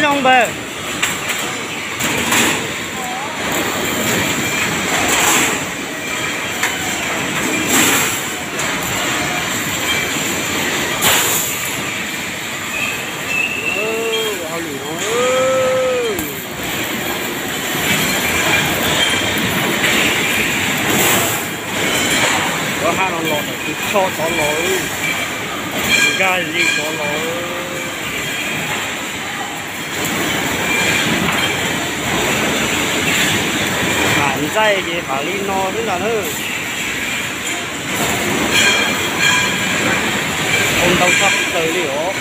Zoo npawg. Cov hab no los ntawm tus tsho tod los, nkag zig tod los. Ham ntxaij ces ham li no xwb ntag na. Ua ntau tshaj plaws li os.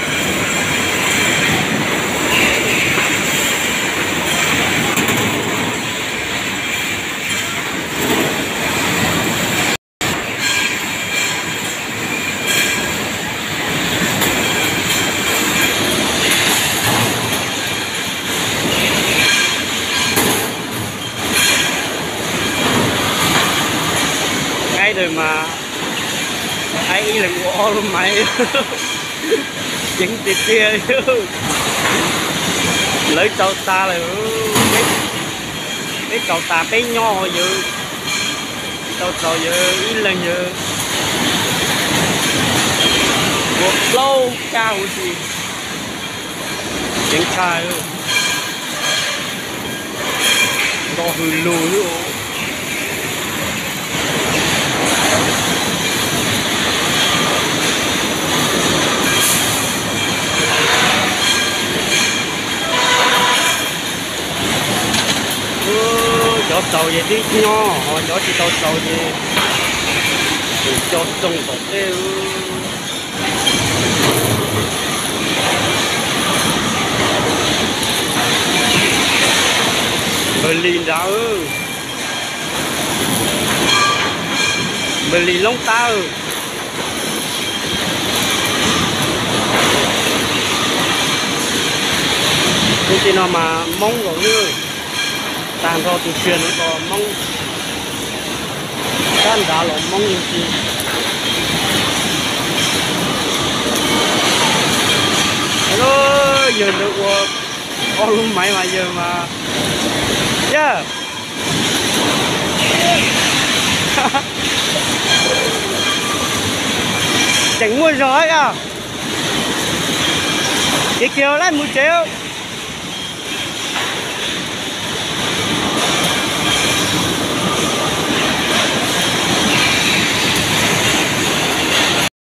Aib ntawd mas aib ib leeg ua ob lub maiv. Ceev tiag tiag li. Lawv txaus tas lawm. Peb txaus tas peb nyob yawg. Tsis tau txaus yawg ib leeg yawg ua plaub kab huv si. Ceev tshaj. Nto hws lug xwb. Cov txaus ces twb nyob, ho cov tsis tau txaus ces tseem co txoog tom tej. Npawg Lis nrad, Npawg Lis loob tab. Tus tim no mas Moob los lwj, tag nrho tus tsiag no los Moob, sab nrad los Moob ib tsi. Yawg ntawd ua ob lub maiv mas yawg mas, yawg, tseem muaj zog yog. Kiag kiag lawm mus tsev.